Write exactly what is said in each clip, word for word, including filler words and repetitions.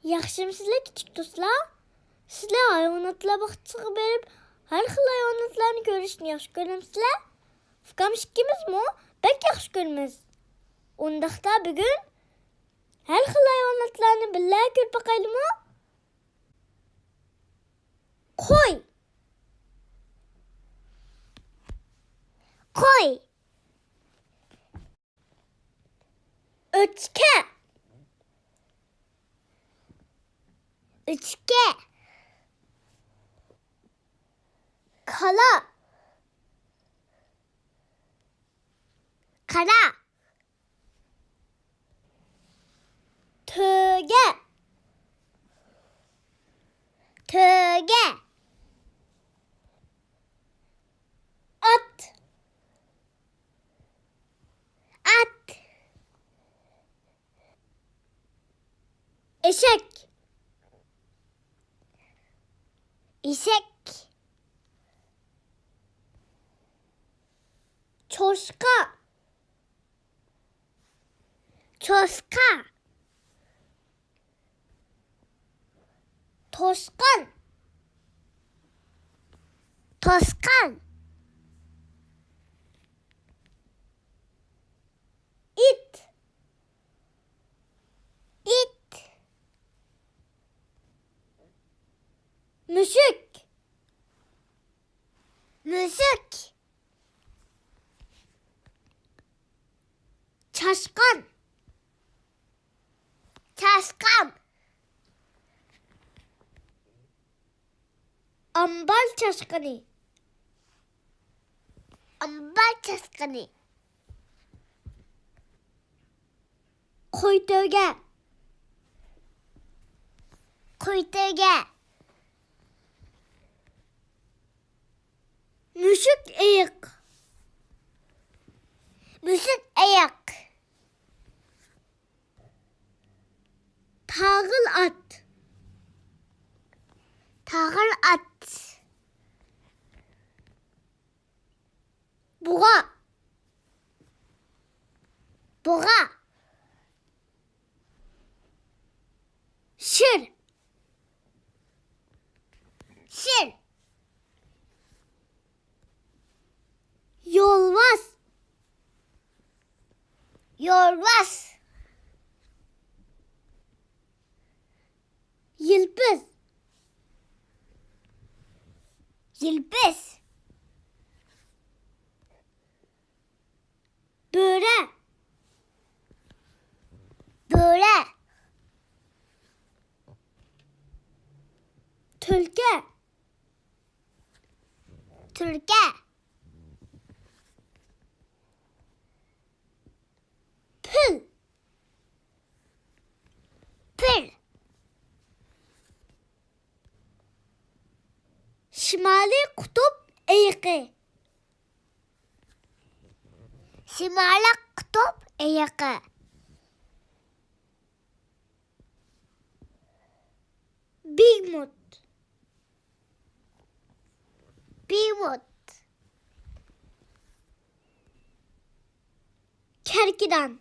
ياخشىمۇسىلەر كىچىك دوستلار؟ سىلەر ھايۋاناتلار باغچىسىغا بېرىپ، ھەر خىل ھايۋاناتلارنى كۆرۈشنى ياخشى كۆرەمسىلەر؟ ئۇكام ئىككىمىزمۇ بەك ياخشى كۆرىمىز. ئۇنداقتا بۈگۈن ھەر خىل ھايۋاناتلارنى بىللە كۆرۈپ باقايلىمۇ؟ قوي. قوي. ئۆچكە. ئۆچكە. كالا. قارا. تۆگە. تۆگە. ئات. ئات. ئېشەك. ئېشەك. چوشقا. چوشقا. توشقان. توشقان. ئىت. ئىت. مۈشۈك. مۈشۈك. چاشقان. چاشقان. ئامبار چاشقىنى. ئامبار چاشقىنى. قوي تۆگە. قوي تۆگە. مۈشۈك ئېيىق. مۈشۈك ئېيىق. تاغىل ئات. تاغىل ئات. بۇغا. بۇغا. شىر. شىر. يولۋاس. يولۋاس. يىلپىز. يىلپىز. بۆرە. بۆرە. تۈلكە. تۈلكە. پىل. پىل. شىمالىي قۇتۇپ ئېيىقى. شىمالىي قۇتۇپ ئېيىقى. بىگمۇت. بىگمۇت. كەركىدان.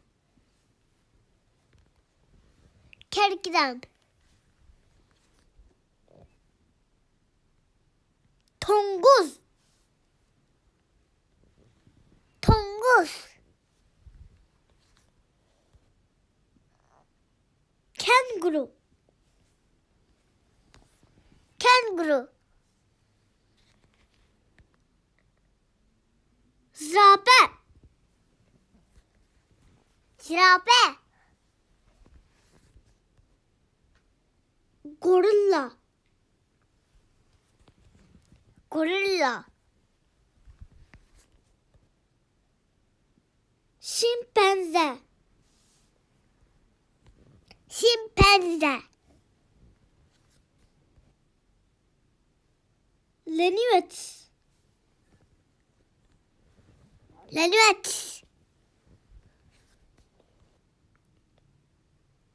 كەركىدان. توڭگۇز. توڭگۇز. كەنگۇرۇ. كەنگۇرۇ. زىراپە. زىراپە. گورىللا. گورىللا. شىمپەنزە. شىمپەنزە. لەنىۋەتس. لەنىۋەتس.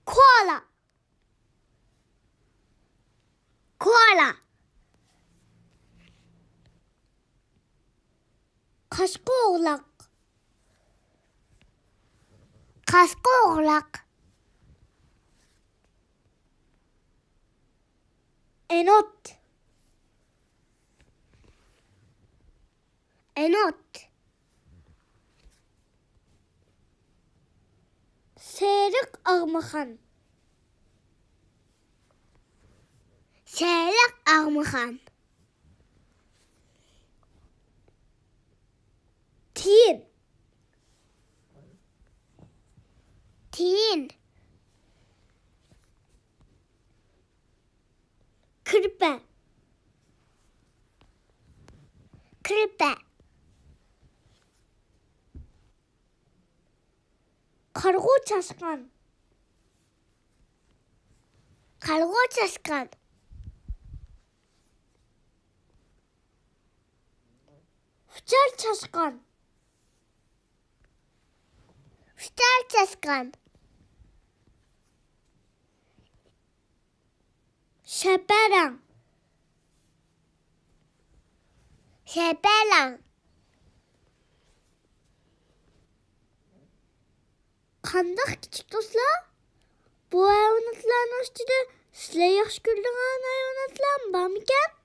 كوئالا. كوئالا. قاشقا ئوغلاق. قاشقا ئوغلاق. ئېنوت. ئېنوت. سېرىق ئاغمىخان. سېرىق ئاغمىخان. تىيىن. تىيىن. كىرپە. كىرپە. قارىغۇ چاشقان. قارىغۇ چاشقان. ئۇچار چاشقان. ئۇچار چاشقان. شەپەرەڭ. شەپەرەڭ. قانداق كىچىك دوستلار؟ بۇ ھايۋاناتلارنىڭ ئىچىدە سىلەر ياخشى كۆرىدىغان ھايۋاناتلار بارمىكەن؟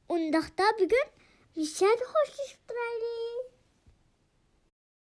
ئۇنداقتا بۈگۈن مۇشۇ يەردە خوشلىشىپ تۇرايلى.